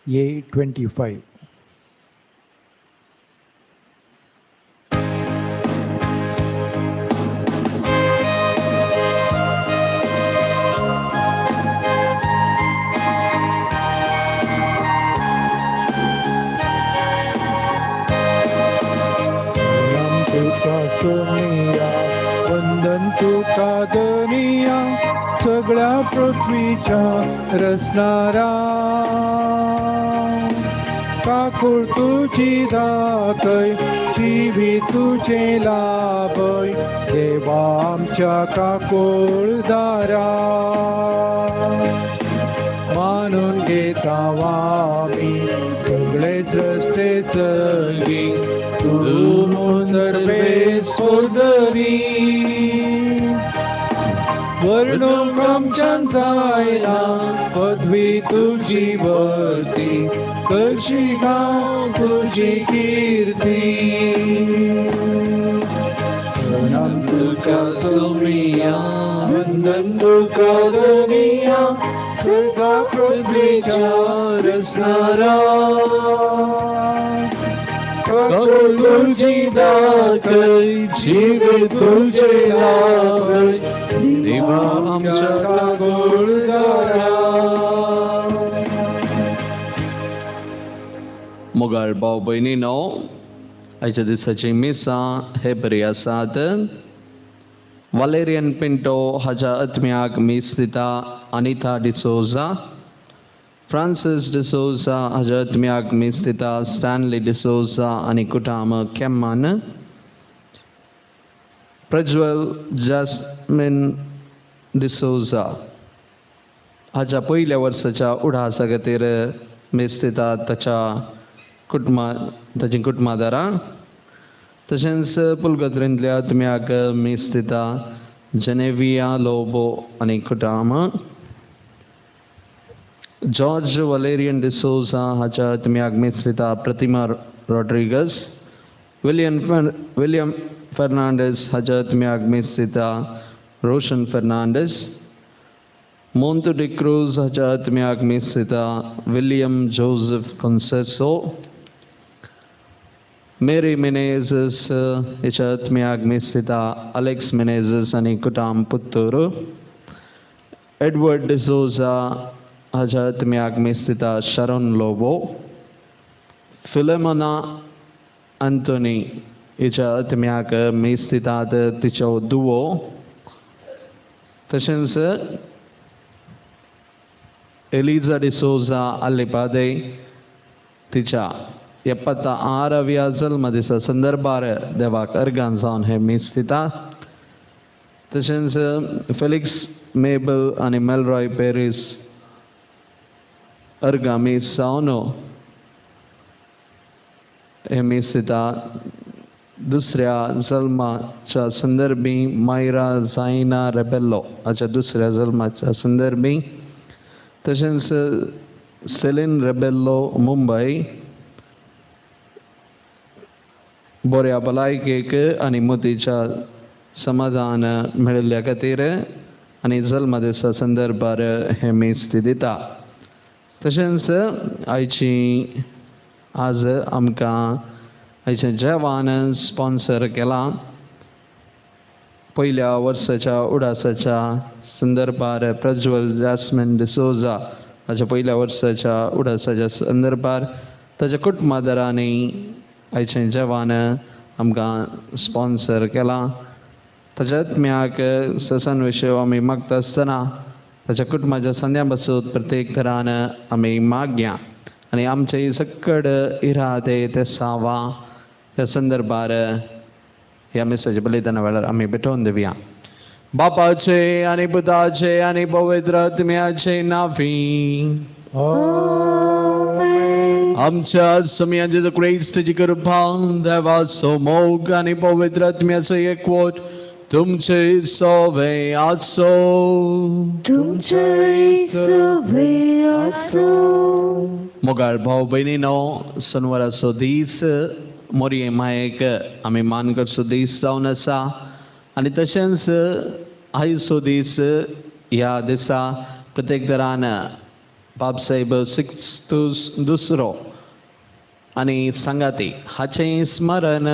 A25. Sonia वंदन तुका धनिया सगळ्या पृथ्वीच्या रचणारा काकूळ तुझी दाखय जीवी तुझे लाभय देवा आमच्या काकुळदारा मानून घेता आमी सगळे सृष्टे सगळी तूं सर्वेस्पर वर्णूंक आमच्यान जायना पदवी तुजी वर्ती कशी गा तुजी कीर्ती तुका सोमिया वंदन तुका धनिया सगळ्या पृथ्वीच्या रचणारा तुझी दाखय जीवे तुझे लाभय देवा आमच्या काकुळदारा. मोगाळ भाव भयणीनो, आयच्या दिसाची मिसां हे बरी आसात. वालेरियन पिंटो हाच्या आत्म्याक मीस दिता अनिता डिसोजा, फ्रांसीस डिसोजा हाच्या आत्म्याक मीस दिता स्टॅनली डिसोजा आनी कुटाम केम्मान, प्रज्वल जास्मिन डिसोजा हाच्या पयल्या वर्साच्या उडासा खातीर मीस दिता ताच्या कुटुंबा ताची कुटुंबादारां. तशेंच पुलगत्रेंतल्या आत्म्याक मीस दिता जेनेविया लोबो आनी कुटाम, जॉर्ज वलेरियन डिसोजा हाच्या आत्म्याक मीस दिता प्रतिमा रॉड्रिगस, विलियम फेर्नांडीस हाच्या आत्म्याक मीस दिता रोशन फेर्नांडीस, मोंतू डिक्रूज हाच्या आत्म्याक मीस दिता विलियम जोसेफ कॉन्सेसो, मेरी मिनेझस हिच्या आत्म्याक मीस दिता अलेक्स मिनेझस आनी कुटाम पुत्तूर, एडवर्ड डिसोजा हाच्या आत्म्याक मीस दिता शरण लोबो, फिलेमोना अंतोनी हिच्या आत्म्याक मीस दितात तिचो दुवो, तशेंच एलिजा डिसोजा अल्लिपादे तिच्या 76व्या जल्मदिसा संदर्भार देवाक अर्गान जावन हे मीस दिता. तशेंच फेलिक्स मेबल आनी मेलरॉय पेरीस अर्गां मीस जावन हे मीस दिता. दुसऱ्या जल्माच्या संदर्भी मायरा जायना रेबेल्लो हाच्या दुसऱ्या जल्माच्या संदर्भी, तशेंच सेलीन रेबेल्लो मुंबय बऱ्या भलायकेक आनी मोतीच्या समाधान मेळिल्ल्या खातीर आनी जल्मदिसा संदर्भार हें मीस ती दिता. तशेंच आयची आज आमकां आयचें जेवण स्पॉन्सर केलां पयल्या वर्साच्या उडासाच्या संदर्भार प्रज्वल जास्मिन डिसोजा हाच्या पयल्या वर्साच्या उडासाच्या संदर्भार ताच्या कुटुंबादारांनी आयचें जेवण आमकां स्पॉन्सर केलां. ताच्या आत्म्याक ससन विशय आमी मागता आसतना ताच्या कुटुंबाच्या संद्या बसून प्रत्येक तरान आमी मागया आनी आमचे सकड इरादे ते सावा ह्या संदर्भार ह्या मिसाच्या बलिदाना वेळार आमी भेटोवन दिवया. बापाचे आनी पुताचे आनी पवित्र आत्म्याचे नांवी आमच्या स्वामी जेजू क्रिस्ताची कृपा, देवाचो मोग आनी पवित्र आत्म्याचो एकवट तुमचे सवे आसो. तुमचे सवे आसो. मोगाळ भाव भयणीनो, सनवाराचो दीस मोरये मायेक आमी मान करचो दीस जावन आसा आनी तशेंच आयचो दीस ह्या दिसा प्रत्येक तरान बाबसाहेब सिक्स्तूस दुसरो आनी सांगाती हाचें स्मरण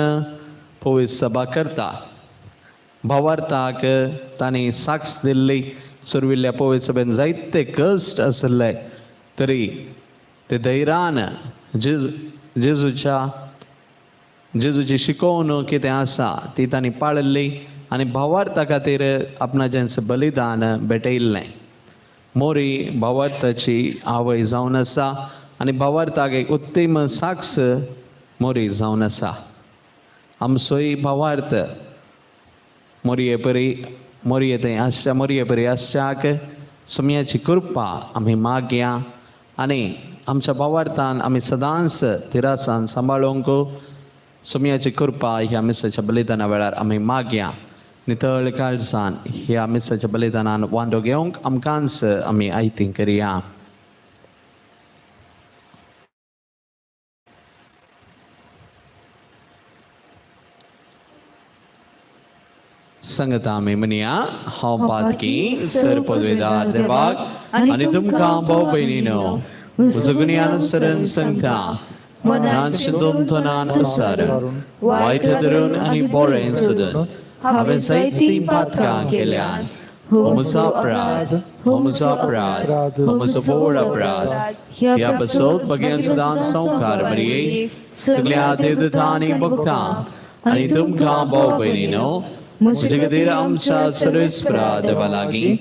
पवित्र सभा करता. भावार्थाक तांणी साक्ष दिल्ली. सुरविल्ल्या पवित्र सभेन जायते कश्ट आशिल्ले तरी ते धैर्यान जेजूची शिकोवण कितें आसा ती तांणी पाळिल्ली आनी भावार्था खातीर आपणाचें बलिदान भेटयल्लें. मोरी भावार्थाची आवय जावन आसा आनी भावार्थाक एक उत्तम साक्ष मोरी जावन आसा. आमचोय भावार्थ मोरये परी मोरये थंय आसच्या मोरये परी आसच्याक सोम्याची कृपा आमी मागया आनी आमच्या भावार्थान आमी सदांच तिरासान सांबाळूंक सोम्याची कृपा ह्या मिसाच्या बलिदाना वेळार आमी मागया. नितळ काळजान ह्या मिसाच्या बलिदानान वांटो घेवंक आमकांच आमी आयती करया. संगता आमी म्हणया, हांव पातकी सर पदवेदार देवाक आनी तुमकां भाव भयणीनो म्हजो गुन्यांवानुसरून सांगता, मनान चिंतून तनान असारून वायट धरून आनी बरें सोदून हांवें जायतीं पातकां केल्यान. हो म्हजो अपराध, हो म्हजो अपराध, हो म्हजो व्हड अपराध. ह्या पासत भगेन सदांच संवकार मरये सगळ्या देवदूतांनी भक्तां आनी तुमकां भाव भयणीनो म्हजे खातीर आमच्या सर्वेस्परा देवा लागीं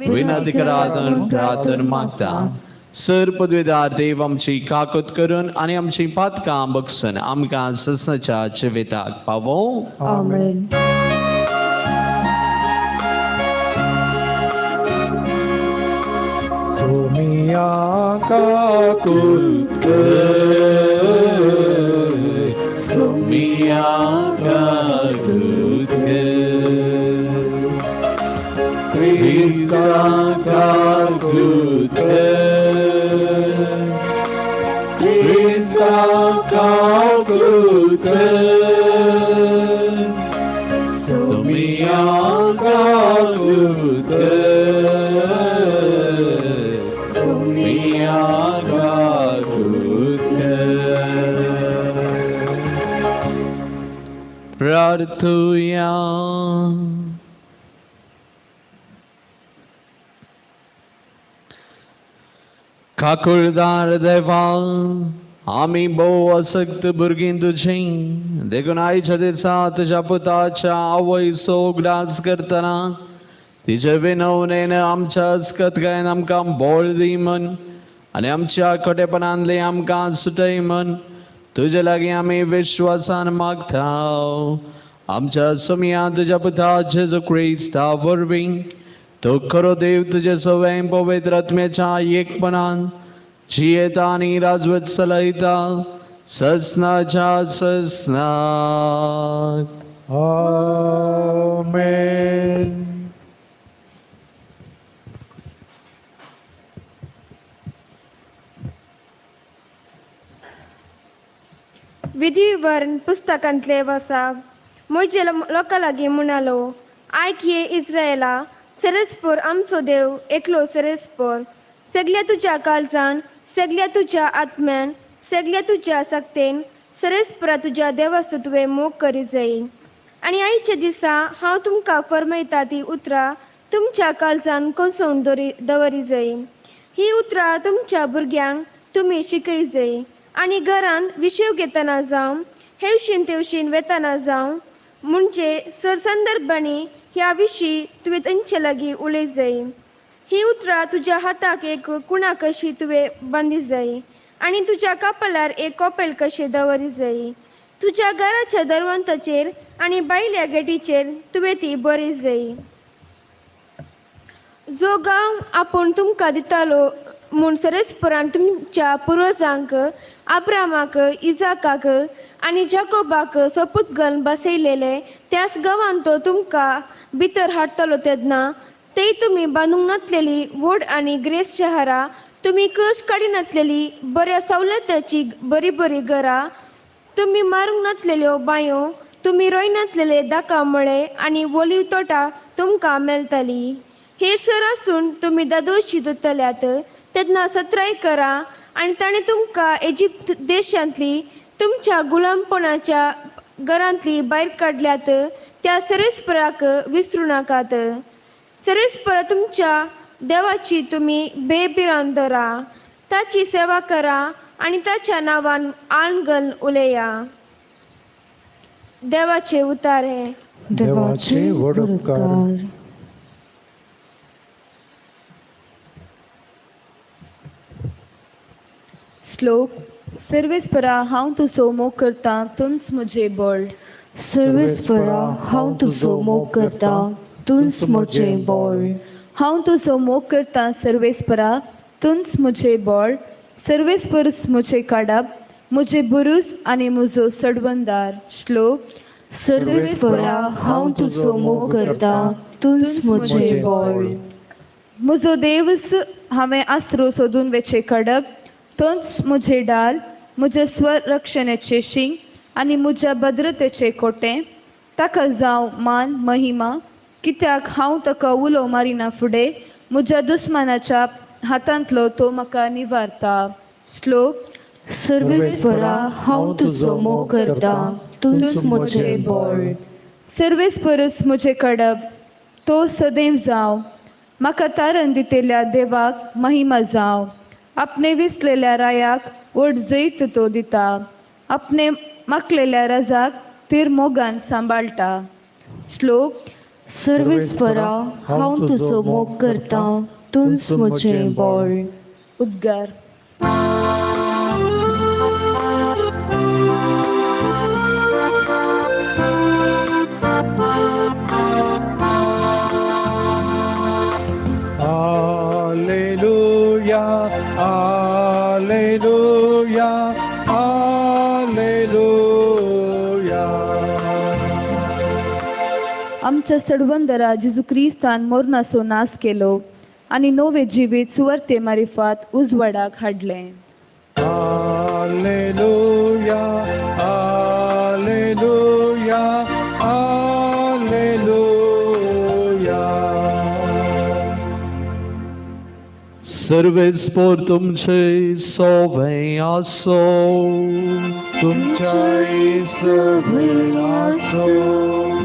विनंती करात प्रार्थना मागता. सर पदवेदार देव आमची काकूत करून आनी आमची पातकां बगसून आमकां ससनाच्या जिविताक पावोवं. आमेन. सोमिया काकूत कर, सोमिया काकूत कर, क्रिस्ता काकूत कर, क्रिस्ता काकूत कर, सोमिया काकूत कर, सोमिया काकूत कर. प्रार्थुया. काकुळदार देवा, आमी भोव असक्त भुरगीं तुजीं, देखून आयच्या दिसा तुज्या पुताच्या आवयचो उगडास करतना तिचे विनवणेन आमच्या अस्कतकायेन आमकां बळ दी म्हण आनी आमच्या खोटेपणांतली आमकां सुटय म्हण तुजे लागीं आमी विश्वासान मागता. आमच्या सोमया तुज्या पुता जेजू क्रिस्ता वरवीं तो खरो देव तुजे सवंय पवित्र आत्म्याच्या एकपणान जियेता आनी राजवत चलयता ससनाच्या ससनाक. आमेन. विधी विवरण पुस्तकांतले वसा म्हजे लोकां लागीं म्हणालो, आयक ये इस्रायला, सरस्पोर आमचो देव एकलो सरस्पोर. सगल्या तुज्या काळजान, सगल्या तुज्या आत्म्यान, सगल्या तुज्या सक्तेन सरस्परा तुज्या देवाचो तुवें मोग करी जाय. आनी आयच्या दिसा हांव तुमकां फर्मयता ती उतरां तुमच्या काळजान कोसोवन दवरी जाय. ही उतरां तुमच्या भुरग्यांक तुमी शिकय जाय आनी घरान विशेव घेतना जावं, हेवशीन तेवशीन वेतना जावं, म्हणजे सर संदर्भांनी ह्या विशीं तुवें तेंचे लागीं उलय जाय. ही उतरां तुज्या हाताक एक कुणा कशी तुवें बांदी जाय आनी तुज्या कपालार एक कोपेल कशें दवरी जाय. तुज्या घराच्या दरवंताचेर आनी भायल्या गेटीचेर तुवें ती बरी जाय. जो गांव आपूण तुमकां दितालो म्हूण सरस्परान तुमच्या पुर्वजांक आब्रामाक, इजाकाक आनी जाकोबाक सोपूत घालून बसयलेले त्याच गांवांत तो तुमकां भितर हाडटलो तेन्ना ते तुमी बांदूंक नातलेली व्हड आनी ग्रेस शहरां, तुमी कश काडिनातलेली बऱ्या सवलताची बरी बरी घरां, तुमी मारूंक नातलेल्यो बांयो, तुमी रोयनातलेले दाका मळे आनी वोलीव तोटां तुमकां मेळटली. हे सर आसून तुमी दादोशी जातल्यात तेन्ना सत्राय करा आनी ताणें तुमकां इजिप्त देशांतली तुमच्या गुलामपणाच्या घरांतली भायर काडल्यात त्या सर्वेस्पराक विसरूं नाकात. सर्वेस्पर तुमच्या देवाची तुमी बेभिरांत दवरा, ताची सेवा करा आनी ताच्या नांवान आंगल उलया. देवाचे उतार हे. देवाचे व्हड उपकार. श्लोक. सर्वेस्परा हांव तुजो मोग करता, तूंच म्हजें बळ. सर्वेस्परा हांव तुजो मोग करता, तूंच म्हजें बळ. हांव तुजो मोग करता सर्वेस्परा, तूंच म्हजें बळ. सर्वेस्परूच म्हजें काडप, म्हजें बुरूज आनी म्हजो सडवंदार. श्लोक. सर्वेस्परा हांव तुजो मोग करता, तूंच म्हजें बळ. म्हजो देवस हांवें आसरो सोदून वेचें काडप, तोच म्हजें डाल, म्हज्या स्वरक्षणेचें शींग आनी म्हज्या भद्रतेचें कोटें. ताका जावं मान महिमा, कित्याक हांव ताका उलो मारिना फुडें म्हज्या दुस्मानाच्या हातांतलो तो म्हाका निवारता. श्लोक. सर्वेस्परा हांव तुजो मोग करता, तूंच म्हजें बळ. सर्वेस्परच म्हजें कडप, तो सदैव जावं. म्हाका तारण दितेल्या देवाक महिमा जावं. आपणे विसलेल्या रायाक व्हड जैत तो दिता, आपणे माकलेल्या राजाक तीर मोगान सांबाळटा. श्लोक. सर्वेस्परा हांव तुजो मोग करता, तूंच म्हजें बळ. उद्गार. Alleluia, Alleluia, Alleluia. आमच्या सडवंदरा जेजू क्रिस्तान मोरनाचो नाश केलो आनी नवें जिवीत सुवार्ते मारिफात उजवाडाक हाडलें. Alleluia, Alleluia, Alleluia. सर्वेस्पर तुमचे सोवे आसो, तुमच्याय सवे आसो.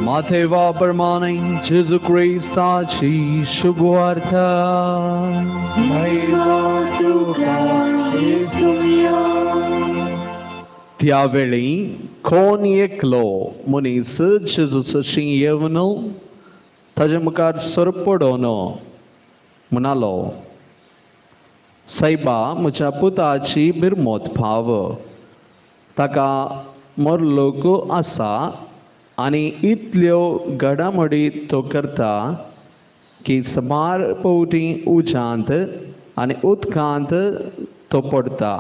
माथेवा प्रमाणे जेजू क्रिस्ताची शुभवार्ता. महिमा तुका येसुया. त्यावेळी कोण एकलो मनीस जेजू सरशीं येवन ताजे मुखार सरपडोन म्हणालो, सायबा म्हज्या पुताची बिरमोत फाव, ताका मरलोक आसा आनी इतल्यो घडामोडी तो करता की सुमार पवटी उज्यांत आनी उदकांत तो पडटा.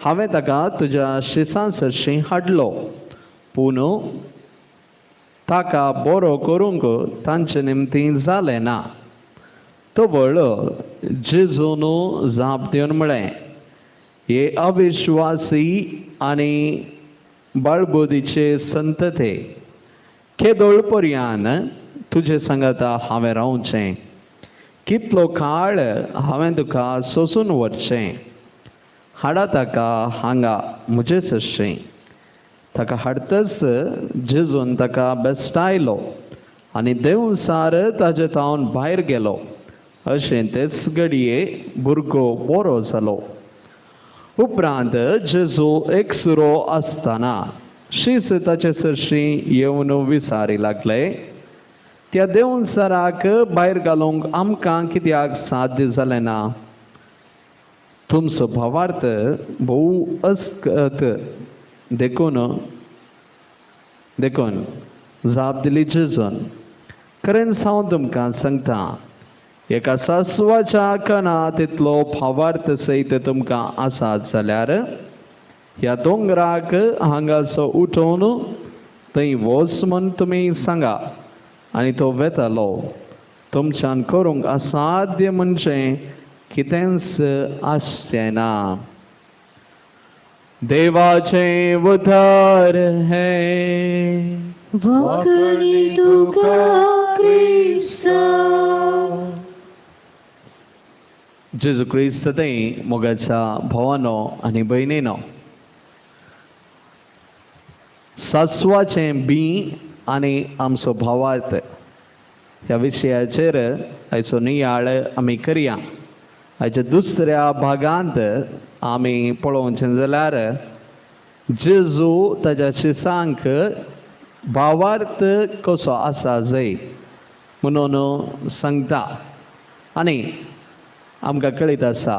हांवें ताका तुज्या शिसां सरशीं हाडलो, पूण ताका बरो करूंक तांचे निमतीं जालें ना. तवळ जेजून जाप दिवन म्हळें, हे अविश्वासी आनी बाळबोदीचे संतते, केदोळ पर्यान तुजे सांगाता हांवें रावचें? कितलो काळ हांवें तुका सोसून व्हरचें? हाडा ताका हांगा म्हजे सरशीं. ताका हाडतच जेजून ताका बेस्टायलो आनी देवसार ताजे तावन भायर गेलो. अशें तेच घडये भुरगो बरो जालो. उपरांत जेजू एकसुरो आसतना शीस ताचे सरशीं येवन विचारी लागले, त्या देवसाराक भायर घालूंक आमकां कित्याक साध्य जालें ना? तुमचो भावार्थ भोव अस्कत देखून देखून जाप दिली जेजून, खरेंच हांव तुमकां सांगता, एका सासवाच्या कणा तितलो भावार्थ सयत तुमकां आसा जाल्यार ह्या दोंगराक हांगासो उठोवन थंय वच म्हूण तुमी सांगा आनी तो वेतालो. तुमच्यान करूंक असाध्य म्हणजे कितेंच आसचें ना. देवाचें उतर हें. वाकणी तुका क्रिस्ता. जेजू क्रिस्त थंय मोगाच्या भावानो आनी भयणीनो, सासवाचें बीं आनी आमचो भावार्थ ह्या विशयाचेर आयचो नियाळ आमी करया. आयच्या दुसऱ्या भागांत आमी पळोवचें जाल्यार जेजू ताज्या शिसांक भावार्थ कसो आसा जय म्हणून सांगता. आनी आमकां कळीत आसा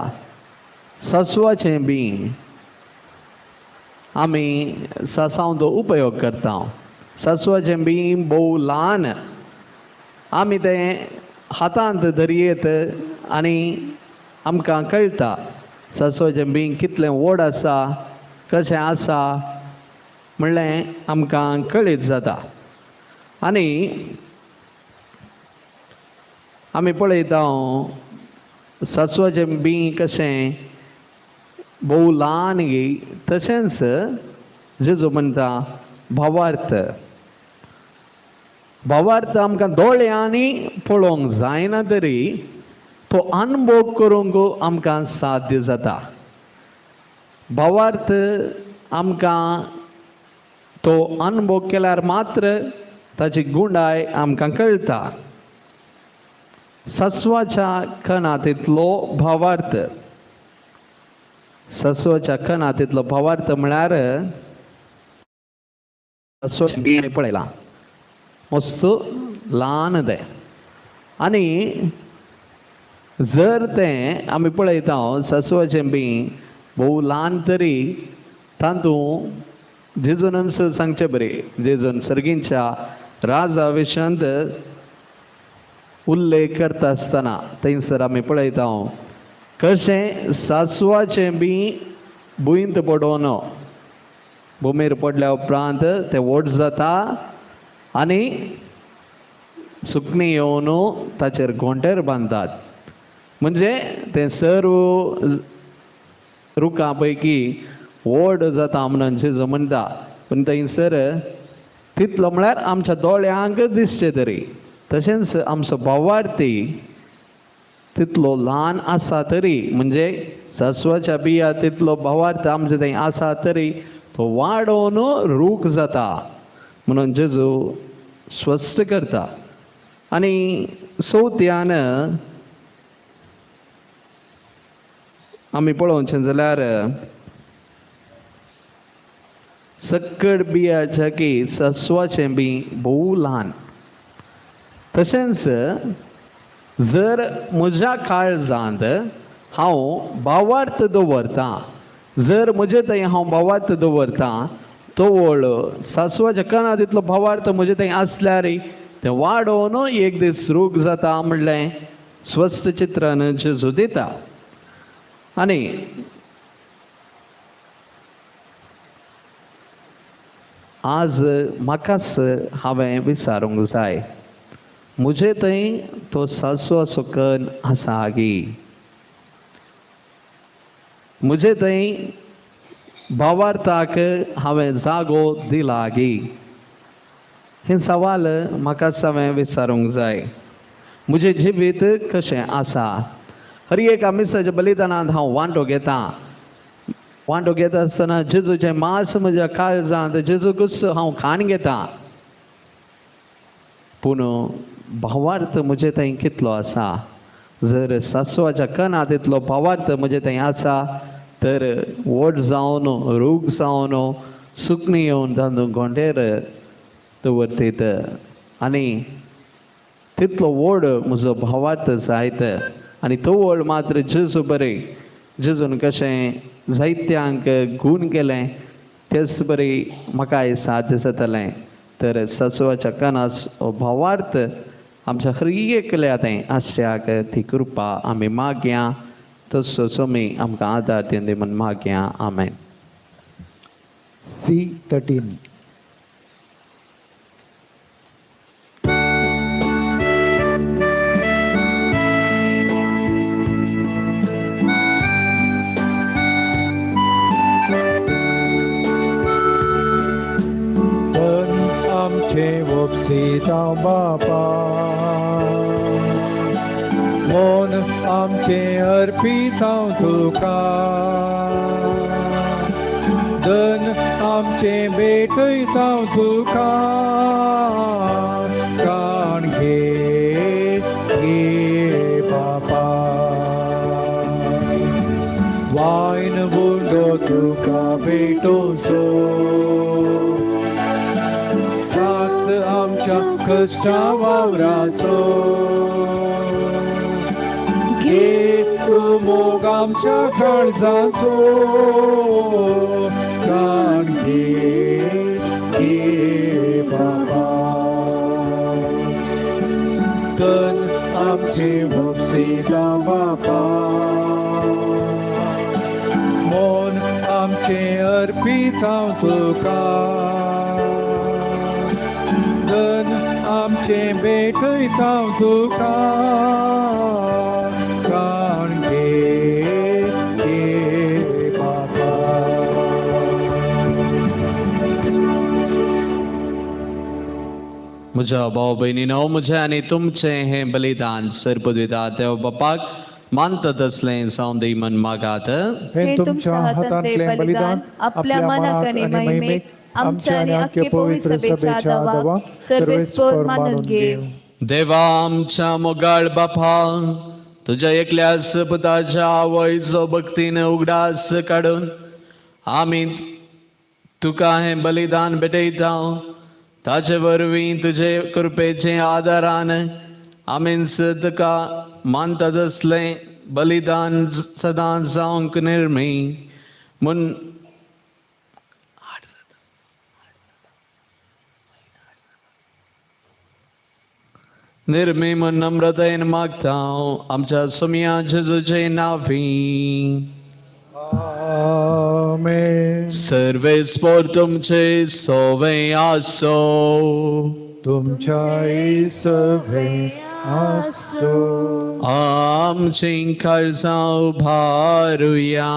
सासवाचें बीं आमी सासांवचो उपयोग करता. सासवाचें बीं भोव ल्हान, आमी तें हातांत धरयेत आनी आमकां कळटा सासवाचें बीं कितलें व्हड आसा, कशें आसा म्हणलें आमकां कळीत जाता. आनी आमी पळयता सासवाचें बीं कशें भोव ल्हान गी, तशेंच जेजू म्हणटा भावार्थ. भावार्थ आमकां दोळ्यांनी पळोवंक जायना तरी तो अनुभव करूंक आमकां साध्य जाता. भावार्थ आमकां तो अनुभव केल्यार मात्र ताची गुंडाय आमकां कळटा. सासवाच्या कणांतलो भावार्थ, सासवाच्या कणांतलो भावार्थ म्हळ्यार सासवाचें बीं पळयलां मस्त ल्हान तें, आनी जर तें आमी पळयता सासवाचें बीं भोव ल्हान तरी तातूंत जेजून सांगचें बरें, जेजून सर्गींच्या राजा विशयांत उल्लेख करता आसतना थंयसर आमी पळयता कशें सासवाचें बीं भुंयंत पडोवन भुमीर पडल्या उपरांत तें व्हड जाता आनी सुकणीं येवन ताचेर घोंटेर बांदतात. म्हणजे तें सर्व रुखां पैकी व्हड जाता म्हणून जेजू म्हणटा. पूण थंयसर तितलो म्हळ्यार आमच्या दोळ्यांक दिसचें तरी, तशेंच आमचो भावार्थी तितलो ल्हान आसा तरी, म्हणजे सासवाच्या बिया तितलो भावार्थ आमचे थंय आसा तरी तो वाडोवन रूख जाता म्हणून जेजू स्पश्ट करता. आनी चवथ्यान आमी पळोवचें जाल्यार सक्कड बियाच्या की सासवाचें बीं भोव ल्हान, तशेंच जर म्हज्या काळजांत हांव भावार्थ दवरता, जर म्हजे थंय हांव भावार्थ दवरता तवळ सासवाच्या कणा तितलो भावार्थ म्हजे थंय आसल्यार तें वाडोवन एक दीस रूख जाता म्हणलें स्पश्ट चित्रान जेजू दिता. आनी आज म्हाकाच हांवें विचारूंक जाय म्हजे थंय तो सासवाचो कण आसा गी, म्हजे थंय भावार्थाक हांवें जागो दिला गी, हें सवाल म्हाकाच हांवें विचारूंक जाय. म्हजें जिवीत कशें आसा? हर एका मिसाच्या बलिदानांत हांव वांटो घेता, वांटो घेता आसतना जेजूचें मांस म्हज्या काळजांत जेजूकूच हांव खाण घेता, पूण भावार्थ म्हजे थंय कितलो आसा? जर सासवाच्या कणा तितलो भावार्थ म्हजे थंय आसा तर व्हड जावन रूख जावन सुकणीं येवन तातूंत घोंटेर दवरतीत आनी तितलो व्हड म्हजो भावार्थ जायत. आनी तवळ मात्र जेजू बरें, जेजून कशें जायत्यांक गूण केलें तेच बरी म्हाकाय साध्य जातलें. तर सासवाच्या कणास हो भावार्थ आमच्या हर एकल्या थंय आसच्याक ती कृपा आमी मागया. तसो स्वामी आमकां आदार दिवन म्हूण मागया. आमेन. C13. आमचे वपसीता बापा, मन आमचें अर्पितांव तुका धन आमचें भेटयतांव तुका काण घे घे बापा वायन उंडो तुका भेटोसो साक्ष आमच्या कश्टा वावराचो घे तूं मोग आमच्या काळजाचो काण घे घे बाबा तन आमचे उपसिता बापा मन आमचें अर्पितांव तुका धन आमचें भेटयतांव तुका काण घे घे बापा. म्हज्या भाव भयणीनो म्हजें आनी तुमचें हें बलिदान सरपदविता देव बापाक मानतात असलें जावं दी मन मागात. हे तुमच्या हातांतलें बलिदान आपल्या मनाक आनी महिमेक आमच्या आनी आख्खे पवित्र सभेच्या दावा सर्वेस्पर मानून घे. देवा आमच्या मोगाळ बापा तुज्या एकल्याच पुताच्या आवयचो भक्तीन उगडास काडून आमी तुका हें बलिदान भेटयता. ताचे वरवीं तुजे कृपेचे आदारान आमीच तुका मानतात असलें बलिदान सदां जावंक निर्मी म्हूण निर्मी म्हूण नम्रतायेन मागता आमच्या सोमया जेजूचे नांवी. आमेन. सर्वेस्पोर तुमचे सोवे आसो तुमच्याय सवे आसो. आमचीं काळजां उबारुया.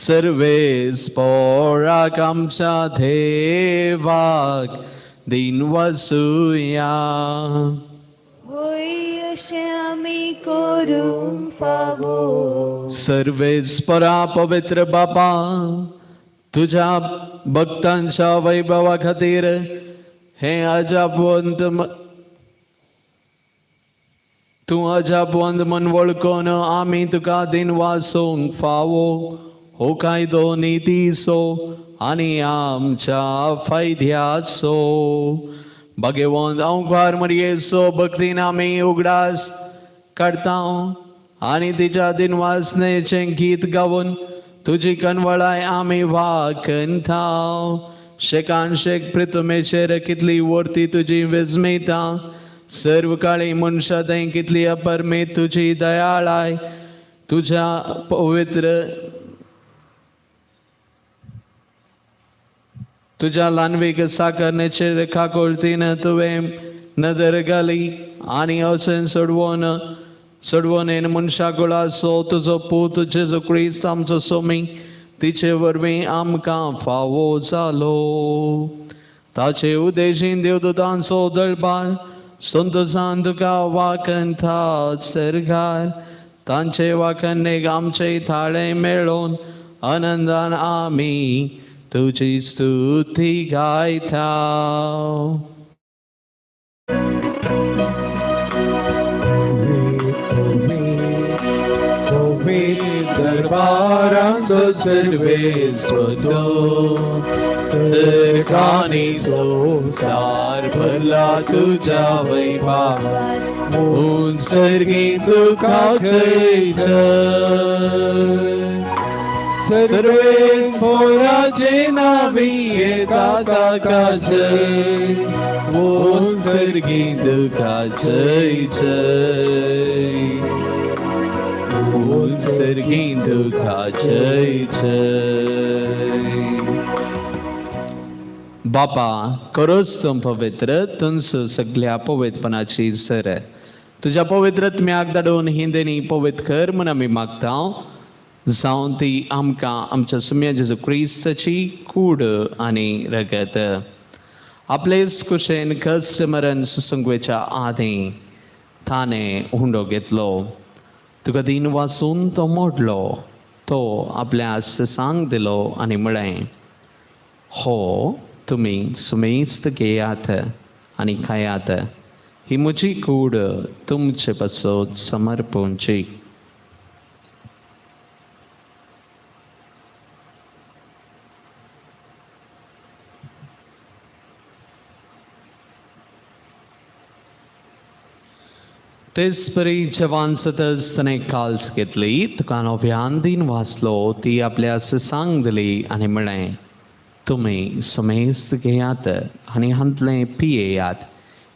सर्वेस्पोराक आमच्या देवाक दिन वसुया. वय अशें आमी करूंक फावो. सर्वेस्परा पवित्र बापा तुज्या भक्तांच्या वैभवा खातीर हें अजापवंत तूं अजापवंत म्हूण वळखून आमी तुका दिन वासूंक फावो. हो कायदो नितीचो आनी आमच्या फायद्याचो. भगवंत अंकार मरयेचो भक्तीन आमी उगडास काडता आनी तिच्या दिनवासनेचें गीत गावन तुजी कनवळाय आमी वाखनता. शेकान शेक प्रितमेचेर कितली वर्ती तुजी विस्मिता सर्व काळी मनशां थंय कितली अपरमेत तुजी दयाळाय. तुज्या पवित्र तुज्या ल्हानवीक साकरणेचेर खाकोळतीन तुवें नदर घाली आनी अशें सोडवून सोडवणेन मनशा कुळाचो तुजो पूत जेजू क्रिस्त आमचो सोमी तिचे वरवीं आमकां फावो जालो. ताचे उदेशीन देवदूतांचो दळबार संतोसान तुका वाखनता सरकार तांचे वाखणेक आमचे थाळे मेळोवन आनंदान आमी तुजी स्तुती गायता. दरबारांचो सर्वेस्वतो सरकानी संवसार भरला तुज्या वैभवान म्हूण सर्गी तुका जय जय. सर्वेस्पोराचे नावी येता ताका जय म्हूण सर्गी तुका जय जय. म्हूण सर्गी तुका जय जय. बापा खरोच तूं पवित्र तुमचो सगल्या पवित्रपणाची सर तुज्या पवित्र आत्म्याक धाडून ही देणी पवित्र कर म्हूण आमी मागता. जावन ती आमकां आमच्या सुम्या जेजू क्रिस्ताची कूड आनी रगत. आपलेच कुशेन कश्ट मरण सुसंगवेच्या आदीं ताणें हुंडो घेतलो. तुका दीन वाचून तो मोडलो. तो आपल्या सांग दिलो आनी म्हळें, हो तुमी सुमेस्त घेयात आनी खायात. ही म्हजी कूड तुमचे पासत समर्पणची. तेच परी जवान सतच ताणें काल्स घेतली. तुका नव्यान दीन वाचलो. ती आपल्या सांग दिली आनी म्हळें, तुमी समेस्त घेयात आनी हांतलें पियेयात.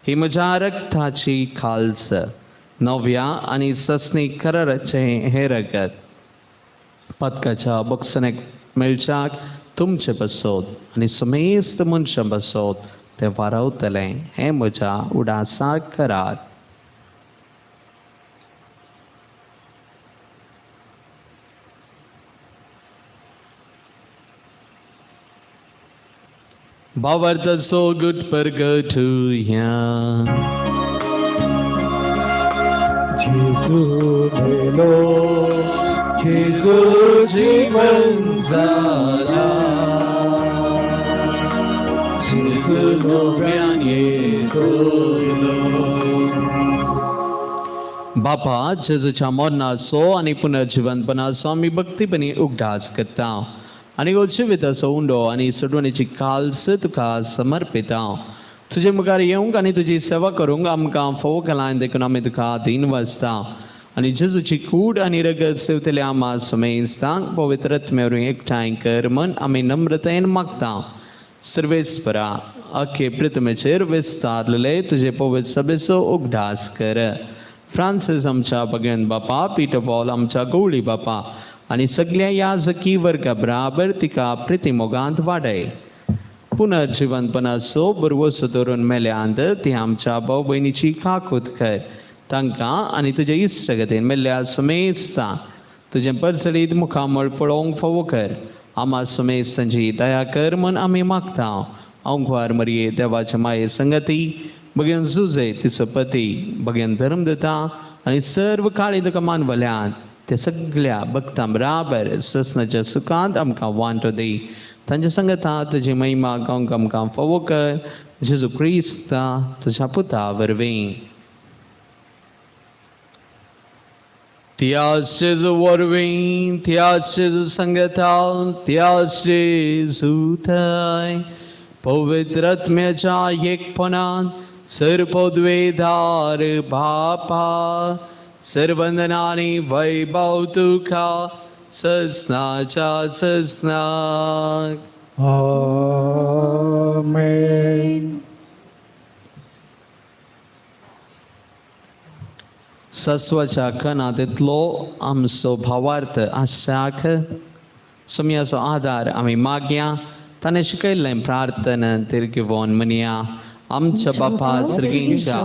ही म्हज्या रक्ताची खाल्स, नव्या आनी ससनी कराराचें हें रगत. पदकाच्या बक्षणेक मेळच्याक तुमचे बसोत आनी समेस्त मनशां बसोत तें वारवतलें. हें म्हज्या उडासाक करात. भावार्थाचो गुट परगटुया. जेजू मेलो, जेजू जीवन जाला, जेजू नव्यान येतलो. बापा, जेजूच्या मरणाचो आनी पुनर्जिवनपणाचो आमी भक्तीपणी उगडास करता आनी हो जिविताचो उंडो आनी सोडवणेची काल्स तुका समर्पिता. तुजे मुखार येवंक आनी तुजी सेवा करूंक आमकां फोव केलां देखून आमी तुका दीन वाचता. आनी जेजूची कूड आनी रगत सेवतले आमा समेस्तांक पवित्र आत्म्या वरवीं एकठांय कर म्हण आमी नम्रतायेन मागता. सर्वेस्परा, अख्खे पृथ्वीचेर विस्तारलेले तुजे पवित्र सभेचो उगडास कर. फ्रांसीस आमच्या भगवंत बापा, पीटर पॉल आमच्या गवळी बापा आनी सगळ्या याजकी वर्गा बराबर तिका प्रितीमोगांत वाडय. पुनर्जिवनपणाचो बरवसो धरून मेल्यांत ती आमच्या भाव भयणीची काकूत कर. तांकां आनी तुजे इश्टगतीन मेल्ल्या समेस्तां तुजें परसडीत मुखामळ पळोवंक फावो कर. आमा समेस्तांची दया कर म्हण आमी मागता. अंकुवार मरये देवाच्या माये संगती बगेन जुजे तिचो पती बगेन धर्म दिता आनी सर्व काळी तुका मानवल्यान ते सगळ्या भक्तां बराबर ससनाच्या सुखांत आमकां वांटो दी. तांच्या संगता तुजी महिमा गावंक आमकां फावो कर. जेजू क्रिस्ता तुज्या पुता वरवीं. त्याच जेजू वरवीं, त्याच जेजू संगता, त्याच जेजू थंय पवित्र आत्म्याच्या एकपणान सर्वपदवेधार बापा, सर्वंदनानी वैभव तुका ससनाच्या ससनाक. आमेन. सस्वाच्या कणांतलो आमचो भावार्थ आशाक सुम्याचो आदार आमी मागया. ताणें शिकयल्लें प्रार्थना तिरगिवोन म्हणया. आमच्या बापा सर्गींच्या,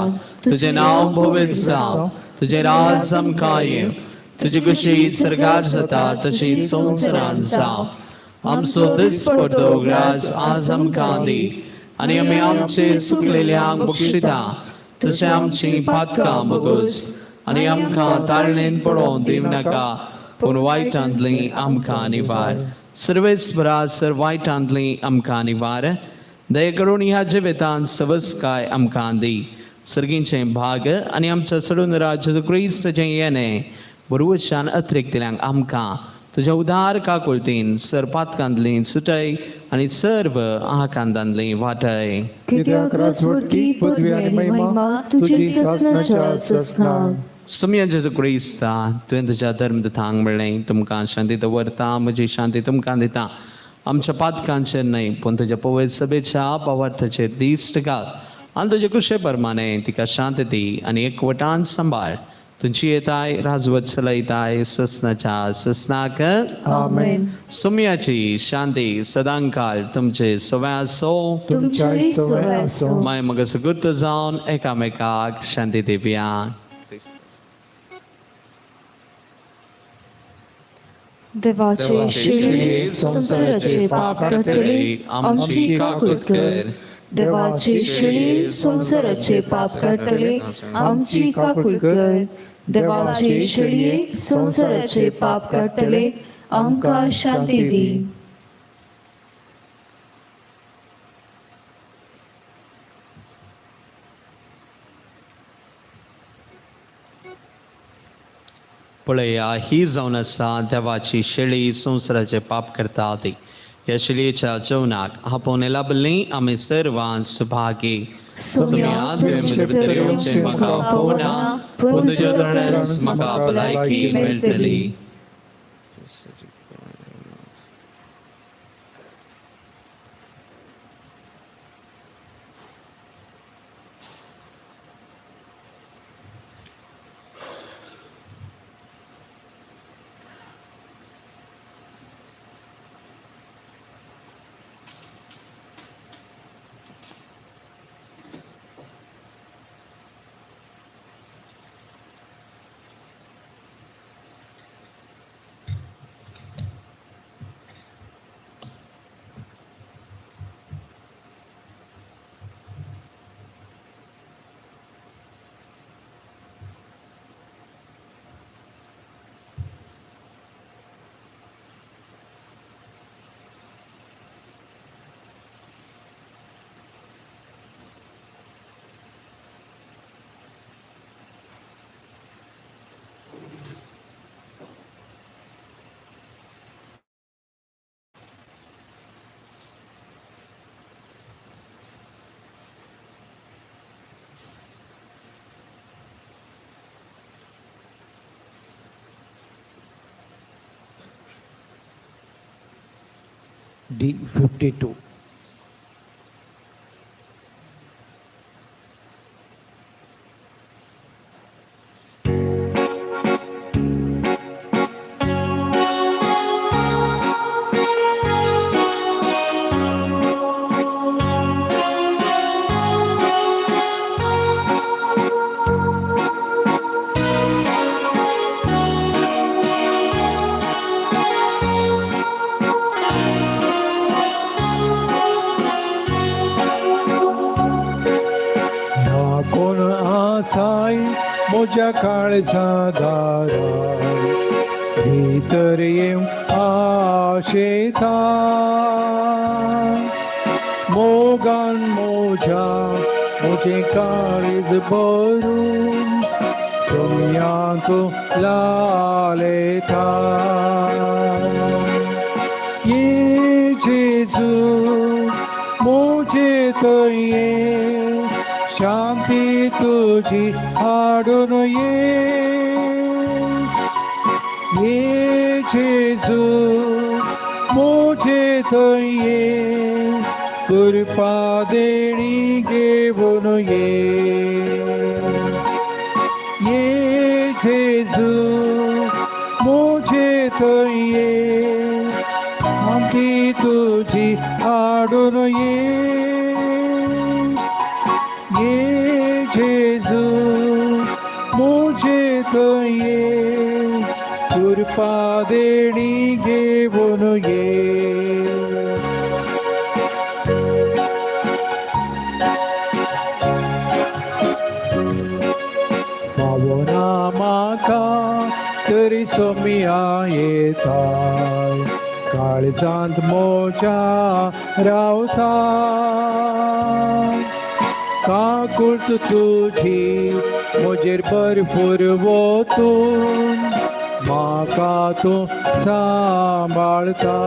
तुजें नांव भोवीत जावं, तुजें राज आमकां येवं, तुजी खुशी सर्गार जाता तशी संवसारांत जावं. आमचो दिसपडतो ग्रास आज आमकां दी आनी आमी आमचे चुकलेल्यांक बक्षिता तशें आमची पातकां बगोस आनी आमकां ताळणेन पडोवंक दिवं नाका, पूण वायटांतली आमकां निवार. सर्वेस्परा, सर वायटांतली आमकां निवार. दया करून ह्या जिवितांत सवस्काय आमकां दी. सर्गींचें भाग आनी आमच्या सडून राज क्रिस्ताचें येणें बरवशान अतिरिक्तल्यांक आमकां तुज्या उदार काकुळतीन सर पातकांतली सुटय आनी सर्व आकांतांतली वाटय. कित्याक राजवटकी, पदवी आनी महिमा तुजी सासणाच्या सासणाक. सुम्या जेजू क्रिस्ता, तुवें तुज्या धर्मदूतांक म्हणलें, तुमकां शांती दवरता, म्हजी शांती तुमकां दिता. आमच्या पातकांचेर न्हय पूण तुज्या पवित्र सभेच्या भावार्थाचेर दिश्ट घाल आनी तुजे कुशे प्रमाणे तिका शांती दी आनी एकवटान सांबाळ. तुमची येताय राजवत चलयताय ससनाच्या ससनाक. आमेन. सुम्याची शांती सदांकाळ तुमचे सवय आसो, तुमच्याय सवय आसो. माय मग सुगूर्त जावन एकामेकाक शांती दिवया. देवाचे शिळये संवसाराचे पाप काडटले आमची काकूत कर. देवाचे शिळये संवसाराचे पाप काडटले आमची काकूत कर. देवाचे शिळये संवसाराचे पाप काडटले आमकां शांती दी. पळया ही जावन आसा देवाची शेळी संवसाराचे पाप करता ती. ह्या शेळयेच्या जेवणाक आपोवन लाबल्ली आमी सर्वां सुभागी. सोम्या तुवें म्हजे भितर येवचें म्हाका आपोवना, पूण तुज्या दोळ्यांत म्हाका भलायकी मेळटली. D52. म्हज्या काळजा दारार भितर येवंक आशेता, मोगान म्हज्या म्हजें काळीज भरून सोम्या तूं लालयता. ये जेजू म्हजे थंय ये, शांती तुजी हाडून ये. ये जेजू म्हजे थंय ये, कृपा देणी घेवन ये. ये जेजू म्हजे थंय ये, शांती तुजी हाडून ये. ये जेजू म्हजे थंय ये, कृपा देणी घेवन ये. पावना म्हाका तरी सोम्या येता, काळजांत म्हज्या रावता. काकूट तुजी म्हजेर भरपूर वतून म्हाका तूं सांबाळता.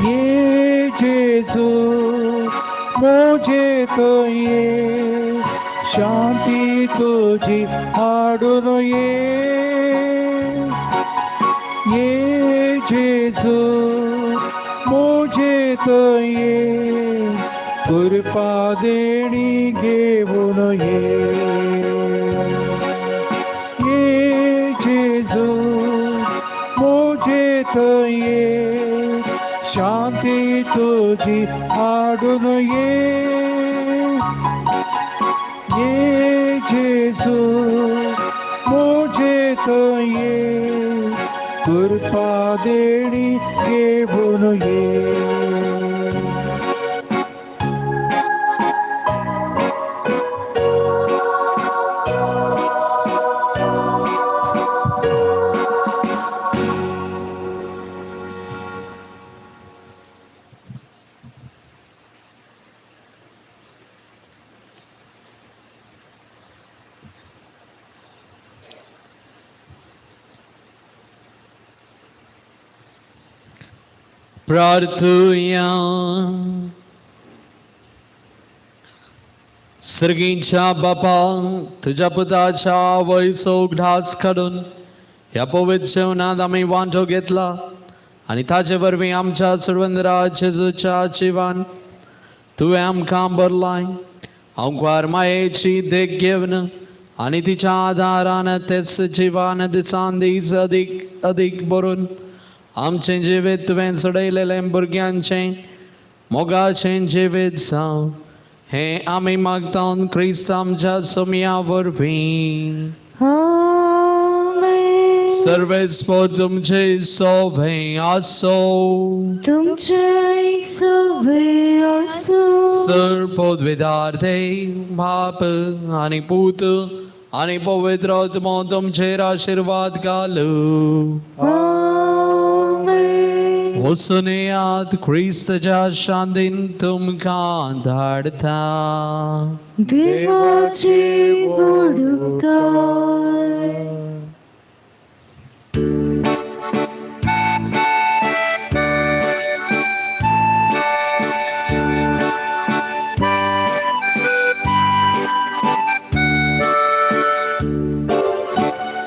ये जेजू म्हजे थंय ये, शांती तुजी हाडून ये. ये जेजू म्हजे थंय ये, कृपा देणी घेवन ये. ये जेजू म्हजे थंय ये, शांती तुजी हाडून ये. ये जेजू म्हजे थंय ये, देणी घेवन ये. प्रार्थुया. सर्गींच्या बापा, तुझ्या पुताच्या आवयचो उगडास काडून ह्या पवित्र जेवणांत आमी वांटो घेतला आनी ताचे वरवीं आमच्या सर्वंदरा जेजूच्या जिवान तुवें आमकां भरलाय. आंकवार मायेची देख घेवन आनी तिच्या आदारान तेच जिवान दिसान दीस अदीक अदीक भरून आमचें जिवीत तुवें चडयलेलें भुरग्यांचें मोगाचें जिवीत जावं हें आमी मागता क्रिस्त आमच्या सोमया वरवीं. सर्वेस्पोर तुमचे सोभे आसो, तुमचे सोभे आसो. सर पदवेदार बाप आनी पूत आनी पवित्र आत्मो तुमचेर आशिर्वाद घालू. वचुनयात क्रिस्तच्या शांतीन तुमकां धाडटा. देवाचे वडुकार.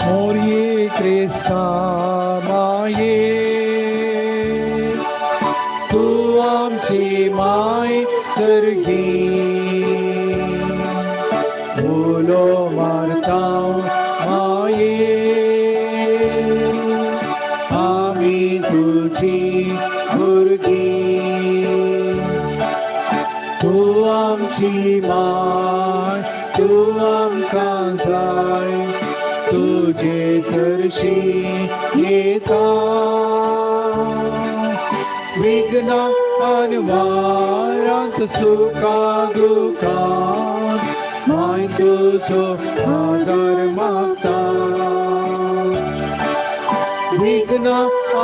मोरये क्रिस्ता माये, तूं आमची माय सर्गी, उलो मारता माये, आमी तुजी भुरगीं. तूं आमची माय, तूं आमकां जाय, तुजे सरशी येता. विघ्न अनवारांत सुखा दुखांत माय तुजो आदार मागता. विघ्न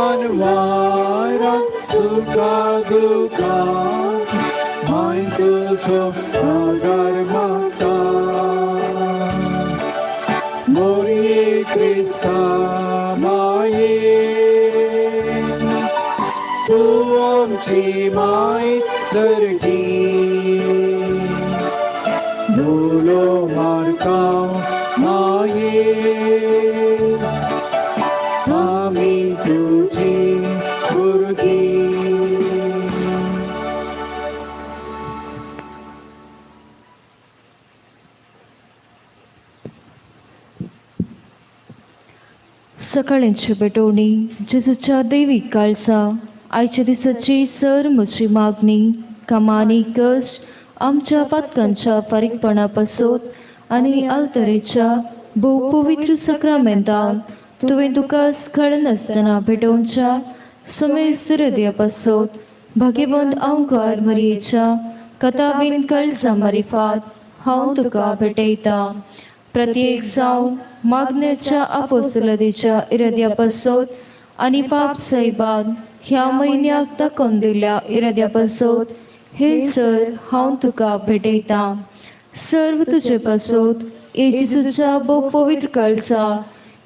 अनवारांत सुखा दुखांत माय तुजो आदार मागता. मोरये क्रिस्ता माये, तूं आमची माय सर्गी, उलो मारता माये, आमी तुजी भुरगीं. सकाळींची पेटोवणी जेजूच्या देवीक काळसा आयच्या दिसाची सर म्हजी मागणी कामांनी कश्ट आमच्या पातकांच्या फारीकपणा पासत आनी आल्तरेच्या भोव पवित्र सक्रामेंतान तुवें तुका कळनासतना भेटोवच्या समेस्त हृदया पासत भाग्यवंत अंकार मरयेच्या कथावीन कळसा मारिफात हांव तुका भेटयतां. प्रत्येक जावन मागण्याच्या आपोसलदेच्या इराद्या पासत आनी पाप सायबान ह्या म्हयन्याक दाखोवन दिल्ल्या इराद्या पासत हे सर हांव तुका भेटयतां. सर्व तुजे पासत येजूच्या भोव पवित्र काळसा,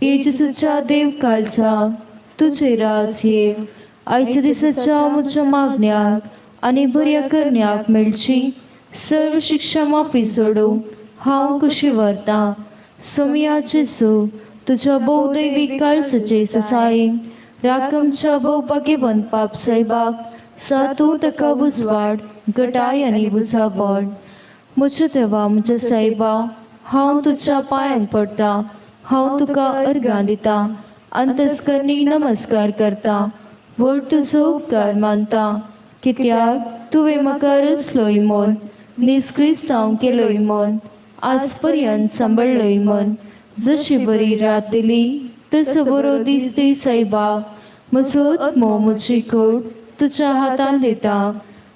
येजूच्या देव काळसा तुजे राज ये आयच्या दिसाच्या म्हज्या मागण्याक आनी बऱ्या करण्याक मेळची सर्व शिक्षा माफी सोडूं हांव कशी व्हरतां. सोमया जेजू तुज्या भोवदैवीक काळजाचे ससायेन राकमच्या भोव भाग्यवंत पाप सायबाक सा तूं ताका उजवाड गटाय आनी बुजावण. म्हज्या देवा म्हज्या सायबा, हांव तुज्या पांयांक पडटा, हांव तुका अर्गां दितां, अंतस्करणी नमस्कार करता, व्हड तुजो उपकार मानता, कित्याक तुवें म्हाका रचलोय म्हूण, निस्क्रिस्तांव केलोय म्हूण, आज पर्यंत सांबाळ्ळोय म्हूण. जशी बरी रात दिली तसो बरो दीस दी सायबा. म्हजो आत्मो म्हजी कूड तुज्या हातान दिता.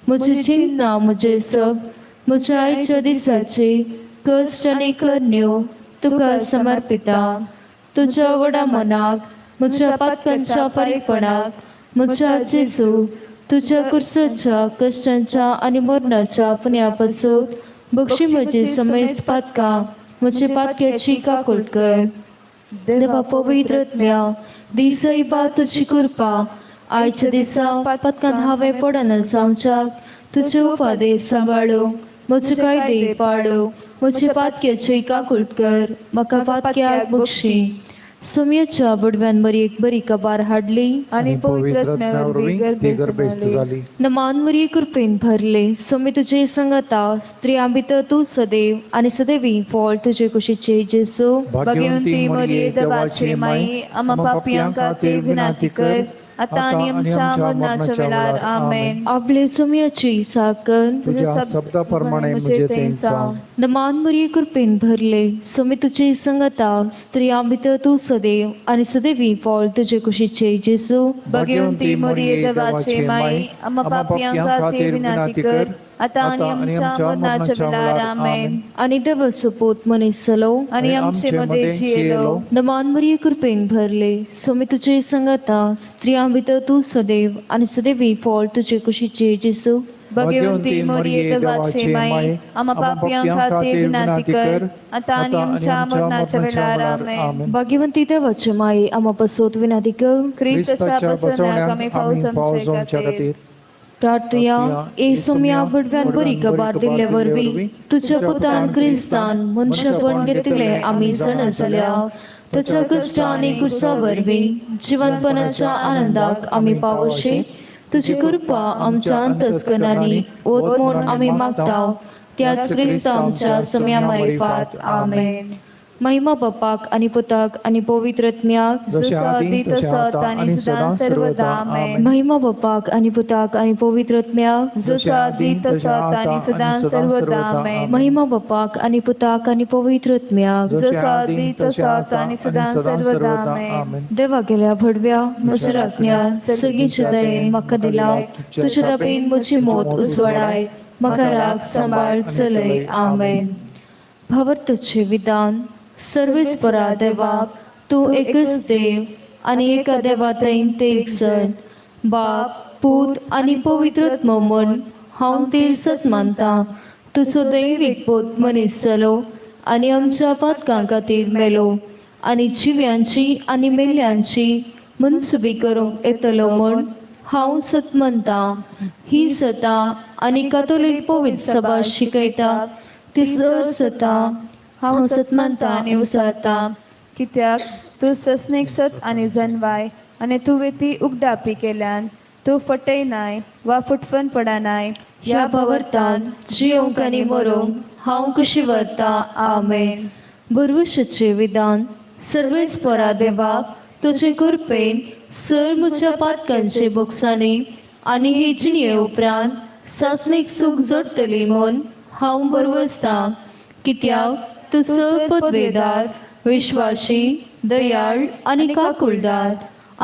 म्हजी चिंतना म्हजें सग म्हज्या आयच्या दिसाचे कश्ट आनी करण्यो तुका समर्पिता. तुज्या व्हडा मनाक म्हज्या पातकांच्या फारीकपणाक म्हज्या जेजू तुज्या कुर्साच्या कश्टांच्या आनी मरणाच्या पुण्या पासून बक्षी म्हजी समेस्त पातकां म्हजे पातक्याची काकूट कर. देवा पवित्र आत्म्या दिसय बा तुजी कृपा आयच्या दिसा पातकान हांवें पडना जावच्याक तुजे उपादेश सांबाळूंक म्हजे कायदे पाळूंक म्हजे पातक्याची काकूट कर. म्हाका पातक्याक बक्षी. सोमयेच्या बुडव्यान मरयेक बरी कबार हाडली आनी पवित्र आत्म्या वरवीं ती गर्भेस्त जाली. नमान मरये कृपेन भरले सोमी तुजे संगता स्त्रियां भितर तूं सदैव आनी सदैवी फळ तुजे कुशीचे जेजू. भाग्यवंती मरिये देवाची माई, आम्हा पापयां खातीर विनंती कर आता आनी आमच्या मरणाच्या वेळार. आमेन. आपले सोमयाची साकर तुझ्या शब्दा प्रमाणे म्हजे ते जावं. नमान मरिये कृपेन भरले सोमी तुजे संगता स्त्रियां भितर तूं सदैव आनी सदैवी फळ तुजे कुशीचे जेजू. भाग्यवंती मरिये देवाची माई, आम्हा पापयां खातीर विनंती कर आता आनी आमच्या मरणाच्या वेळार. आमेन. आनी देवाचो पूत मनीस जालो आनी आमचे मदें जियेलो. नमान मरिये कृपेन भरले सोमी तुजे संगता स्त्रियां भितर तूं सदैव आनी सदैवी फळ तुजे कुशीचे जेजू. भाग्यवंती मरिये देवाची माई, आम्हा पापयां खातीर विनंती कर आता आनी आमच्या मरणाच्या वेळार. आमेन. भाग्यवंती देवाचे माई, आम्हा पासत विनंती कर. क्रिस्ताच्या बसवण्याक आमी फावो जावचे खातीर प्रार्थुया. ए सोमया बुडव्यान बरी कबार दिल्ले वरवीं तुज्या पुतान क्रिस्तान मनशापण घेतिल्लें आमी जाणा जाल्या. ताच्या कश्टां आनी कुर्सा वरवीं जिवनपणाच्या आनंदाक आमी पावोशी. तुजी कृपा आमच्या अंतस्कनांनी ओत म्हूण आमी मागता त्याच क्रिस्ता आमच्या समया मारिफात. आमेन. महिमा बापाक आनी पुताक आनी पवित्र आत्म्याक. जसो आदी तसो आतां आनी सदां सर्वदा. आमेन. महिमा बापाक आनी पुताक आनी पवित्र आत्म्याक. जसो आदी तसो आतां आनी सदां सर्वदा. आमेन. महिमा बापाक आनी पुताक आनी पवित्र आत्म्याक. जसो आदी तसो आतां आनी सदां सर्वदा. आमेन. देवा गेल्या भडव्या म्हज्या राज्ञा सर्गीच्या दयेन म्हाका दिला तुज्या दाबेन म्हजी मोत उजवाडाय म्हाका राग सांबाळ चलय. आमेन. भावार्थाचें विधान. सर्वेस्परा देवा तूं एकच देव आनी एका देवा थंय तेग जण बाप पूत आनी पवित्र आत्मो म्हूण हांव तीर्सत मानता. तुजो दैवीक पूत मनीस जालो आनी आमच्या पातकां खातीर मेलो आनी जिव्यांची आनी मेल्ल्यांची मनसुबी करूंक येतलो म्हूण हांव सत मानता. ही सता आनी कातोलीक पवित्र सभा शिकयता ती सर सता हांव सत मानता आनी उसारता. कित्याक तूं ससनीक सत आनी जनवाय आनी तुवें ती उगडापी केल्यान तूं फटयनाय वा फुटफन पडनाय. ह्या भावार्थान जियोंक आनी मरोंक हांव कशी व्हरता. आमेन. बरवशाचें विधान. सर्वेस्परा देवा तुजे कृपेन सर म्हज्या पातकांचे बोगसाणे आनी हे जिणये उपरांत सासणीक सूख जोडटली म्हूण हांव बरवसतां. कित्याक तूं सर पदवेदार विश्वाशी दयाळ आनी काकुळदार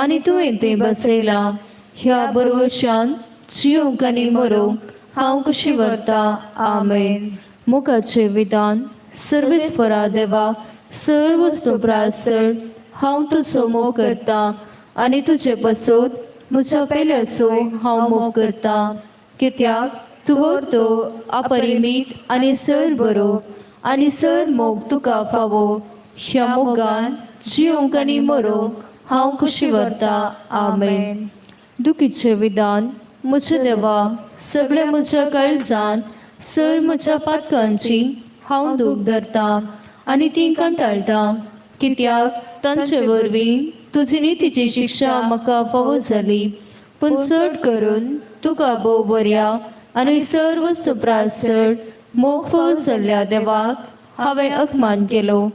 आनी तुवें तें बसयलां. ह्या बरवशान जियोंक आनी मरोंक हांव कशी व्हरता. आमेन. मोगाचें विधान. सर्वेस्परा देवा सर वस्तू प्रासर हांव तुजो मोग करता आनी तुजे पासत म्हज्या पेल्याचो हांव मोग करता. कित्याक तूं व्हरतो अपरिमीत आनी सर बरो आनी सर मोग तुका फावो. ह्या मोगान जियोंक आनी मरोंक हांव खुशी व्हरता. आमेन. दुखीचें विधान. म्हज्या देवा सगळ्या म्हज्या काळजान सर म्हज्या पातकांची हांव दूख धरता आनी ती कंटाळटा. कित्याक तांचे वरवीं तुजी नितीची शिक्षा म्हाका फावो जाली. पूण चड करून तुका भोव बऱ्या आनी सर वस्तू प्रासर मोग फावो जाल्ल्या देवाक हांवें अपमान केलो.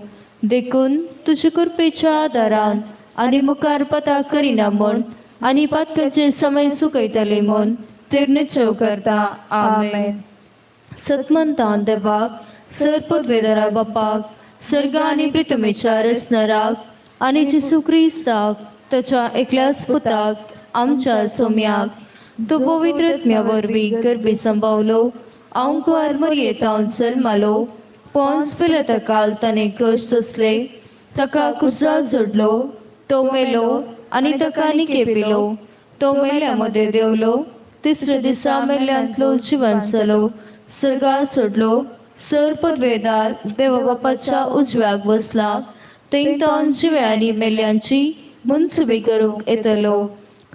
देखून तुजे कृपेच्या आदारान आनी मुखार पता करिना म्हूण आनी पातकाचे समय सुकयतले म्हूण ते निश्चय करता. आमेन. सतमंतान देवाक सर पदवेदारा बापाक सर्ग आनी प्रितमेच्या रचणाराक आनी जेजू क्रिस्ताक ताच्या एकल्याच पुताक आमच्या सोम्याक तो पवित्र आत्म्या वरवीं गर्भी संभावलो आंकवार मरयेतावन जल्मालो पोन्स पिलाताकाल ताणें कश्ट सोंसले ताका कुर्सा जोडलो तो मेलो आनी ताका निकेपिलो तो मेल्या मदें देंवलो तिसऱ्या दिसा मेल्ल्यांतलो जिवन जालो सर्गार सोडलो सर पदवेदार देवा बापाच्या उजव्याक बसला थंय जिव्या आनी मेल्ल्यांची मुनसुबी करूंक येतलो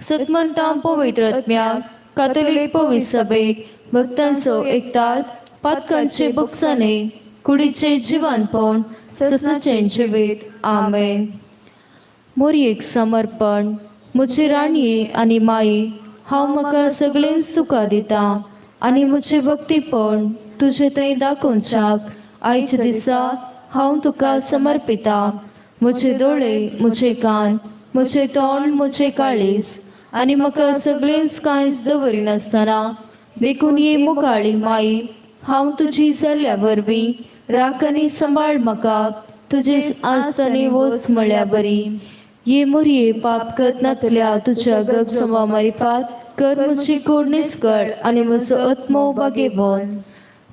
सतमंतां पवित्र आत्म्याक कातोलीक पवित्र सभेक भक्तांचो एकतात पातकांचे बक्षाने कुडीचे जिवानपण ससनाचें जिवीत आमेन. मोरयेक समर्पण. म्हजे राणये आनी माई हांव म्हाका सगळेंच तुका दिता आनी म्हजें भक्तीपण तुजे थंय दाखोवच्याक आयच्या दिसा हांव तुका समर्पिता. म्हजे दोळे म्हजे कान म्हजें तोंड म्हजें काळीज आनी म्हाका सगळेंच कांयच दवरिनासतना देखून ये मुकाळी माई हांव तुजी जाल्ल्या वरवीं राख आनी सांबाळ म्हाका तुजे आस्त आनी वोस म्हळ्या बरी. ये मोरये पाप करनातल्या तुज्या गबसमा मारिफात कर म्हजी कोड निस्कळ आनी म्हजो आत्मो बागेवन.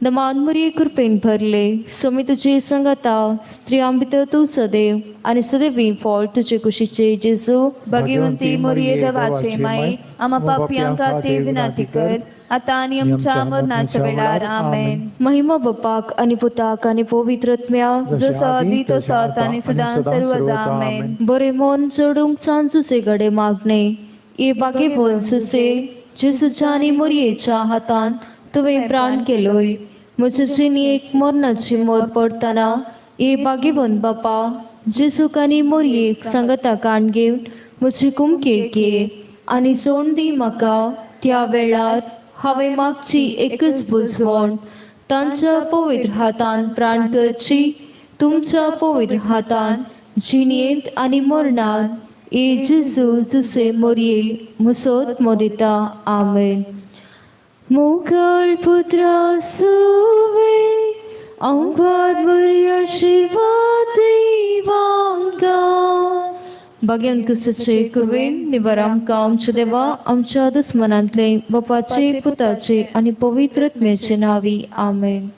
दमान मोरये कृपेन भरले सोमी तुजी संगता स्त्रियां भितर तूं सदैव आनी सदैवी फळ तुजे कुशीचे जेजू. भगवंती मोरये देवाचे माई आम्हा पापयां खातीर विनंती कर आता आनी आमच्या मरणाच्या वेळार. आमेन. महिमा बापाक आनी पुताक आनी पवित्र आत्म्याक जसो आदी तसो आतां आनी सदां सर्वदा. आमेन. बरें मन जोडूंक सांजुसे गडे मागणे ये बागेवन सुसे जेजूच्या आनी मोरयेच्या हातान तुवें प्राण केलोय म्हजे जिणेक मरणाची मोर पडटना ये बागेवन बापा जेजूक आनी मोरयेक सांगता काण घेवन म्हजी कुमकेक ये आनी जोड दी म्हाका त्या वेळार हांवें मागची एकच बुजवण तांच्या पवित्र हातान प्राण करची तुमच्या पवित्र हातान जिणेंत आनी मरणांत ये जेजू जुसे मोरये म्हजो मोदिता. आमेन. मोगल पुत्रा सुवे अंगार मोरया शिवा देवांगा. भाग्यान कुसाचे कृपेन निवार आमकां आमच्या देवा आमच्या दुस्मनांतले बापाचे पुताचे आनी पवित्र आत्म्याचे नांवी. आमेन.